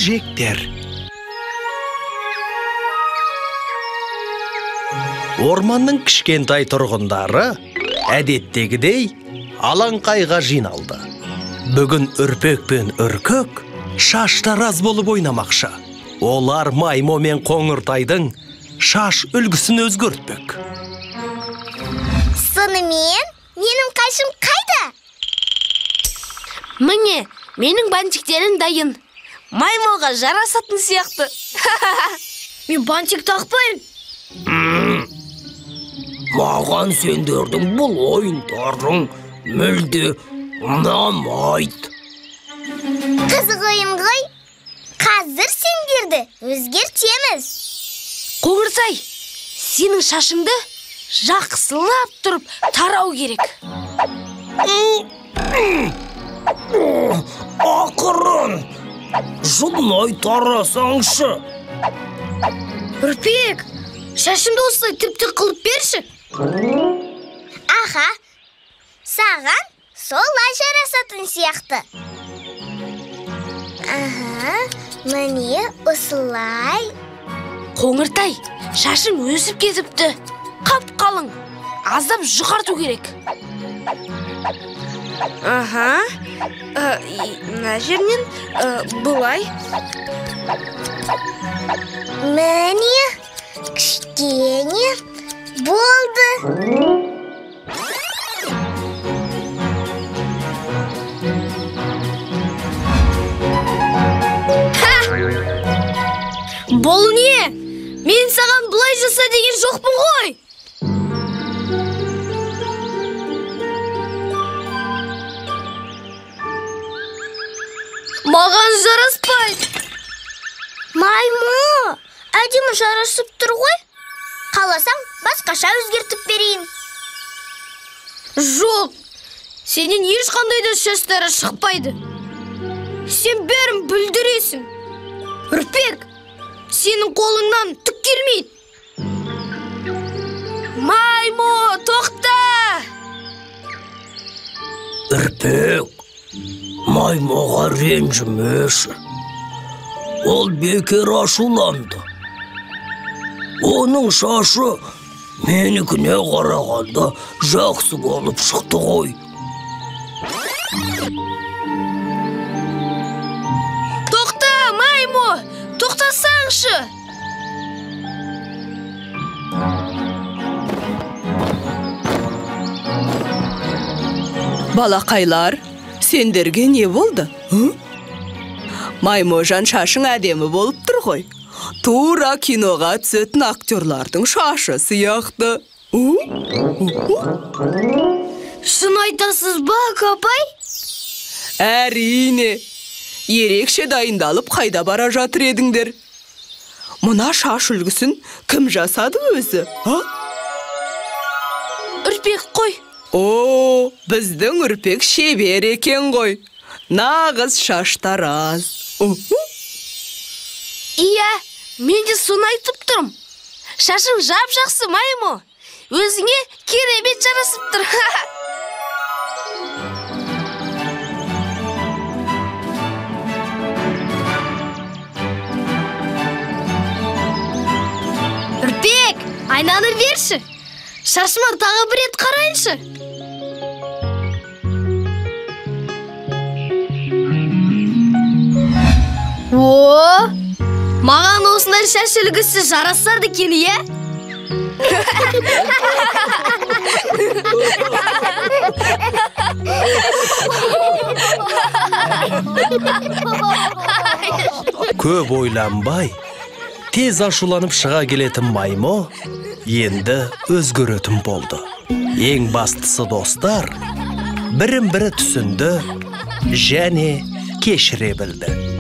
Бөжектер. Орманның кішкентай тұрғындары әдеттегідей алаңқайға жиналды. Бүгін Үрпек пен Үркек шаштараз болып ойнамақшы. Олар Маймо мен Қоңыртайдың шаш үлгісін өзгертпек. Сонымен, менің қайшым қайда? Міне, менің бантиктерім дайын. Маймылға жарасатын сияқты. Мен бантик тақпаймын. Маған сендердің бұл ойындарың мүлде ұнамайды. Қызық ойын ғой. Қазір сендерді өзгертеміз. Қоңыртай, сенің шашыңды жақсылап тұрып тарау керек. Ақырын, жұлмай тарасаңшы. Үрпек, шашымды осылай тіп-тік қылып берші. Аха, саған солай жарасатын сияқты. Аха, міне осылай. Қоңыртай, шашың өсіп кетіпті. Қап-қалың, аздап жұқарту керек. Аха, мына жерінен былай. Міне, кішкене болды. Бұл не? Мен саған бұлай жаса деген жоқпын ғой. Маған жараспайды. Маймыл, әдемі жарасып тұр ғой. Қаласаң, басқаша өзгертіп берейін. Жоқ, сенен ешқандай да шаштары шықпайды. Сен бәрін бүлдіресің. Үрпек, сенің қолыңнан түк келмейді. Маймо, тоқта! Үрпек, Маймоға ренжімеші. Ол бекер ашуланды. Оның шашы менікіне қарағанда жақсы болып шықты ғой. Тоқта, Маймо, тоқтасаңшы! Балақайлар, сендерге не болды? Майможан, шашың әдемі болып тұр ғой. Тура киноға түсетін актерлардың шашы сияқты. Шын айтасыз ба, апай? Әрине. Ерекше дайындалып қайда бара жатыр едіңдер? Мына шаш үлгісін кім жасады өзі? Үрпек қой. О, біздің Үрпек шебер екен ғой. Нағыз шаштараз. Иә, мен де соны айтып тұрмын. Шашың жап-жақсы, Маймо. Өзіңе керемет жарасып тұр. Үрпек, айнаны берші. Шашыма тағы бір рет қарайыншы. О, маған осындай шаш үлгісі жарасады екен, иә? Көп ойланбай, тез ашуланып шыға келетін Маймо енді өзгеретін болды. Ең бастысы, достар, бірін-бірі түсінді және кешіре білді.